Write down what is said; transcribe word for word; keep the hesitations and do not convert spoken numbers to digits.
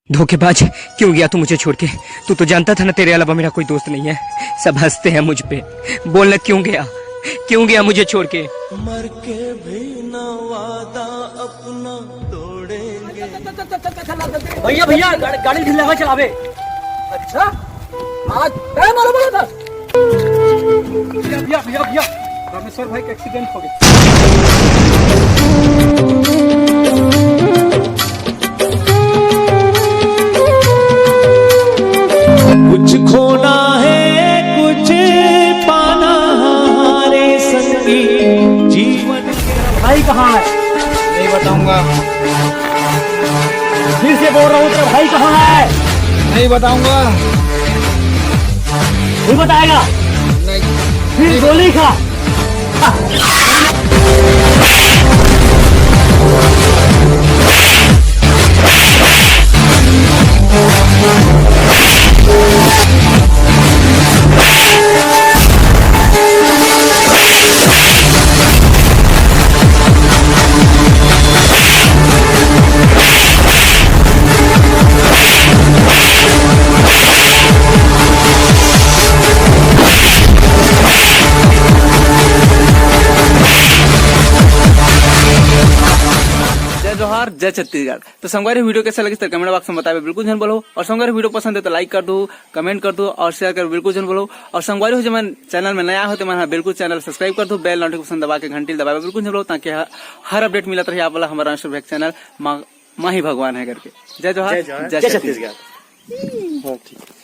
धोखेबाज, क्यों गया तू मुझे छोड़ के? तू तो जानता था ना, तेरे अलावा मेरा कोई दोस्त नहीं है। सब हंसते हैं मुझ पे। बोलना, क्यों गया, क्यों गया मुझे छोड़ के? भैया, भैया, गाड़ी ढीला चलावे। अच्छा, आज मैं मारो बोला था। भैया, भैया, भैया, भैया, रामेश्वर भाई का एक्सीडेंट हो गया। कुछ खोना है, कुछ पाना, रे संगी, जीवन के। भाई कहाँ है? नहीं बताऊंगा। फिर से बोल रहा हूँ, तेरा भाई कहाँ है? नहीं बताऊंगा। नहीं बताएगा? नहीं। फिर गोली खा। जय जोहार, जय छत्तीसगढ़। तो संगवारी, वीडियो कैसा लगिस, तो कमेंट बॉक्स में बतावे बिल्कुल झन बोलो। और संगवारी, वीडियो पसंद है तो लाइक कर दो, कमेंट कर दो और शेयर कर बिल्कुल झन बोलो। और संगवारी हो, जो मन चैनल में नया हो, तो मन बिल्कुल चैनल सब्सक्राइब कर दो, बेल नोटिफिकेशन दबा के घंटी दबा बिल्कुल झन बोलो, ताकि ह-, हर अपडेट मिलत रही आप वाला हमारा रामेश्वर भैया चैनल मा-, माही भगवान है करके। जय जोहार, जय जोहार, जय जय छत्तीसगढ़। छत्तीसगढ़। हाँ, ठीक है।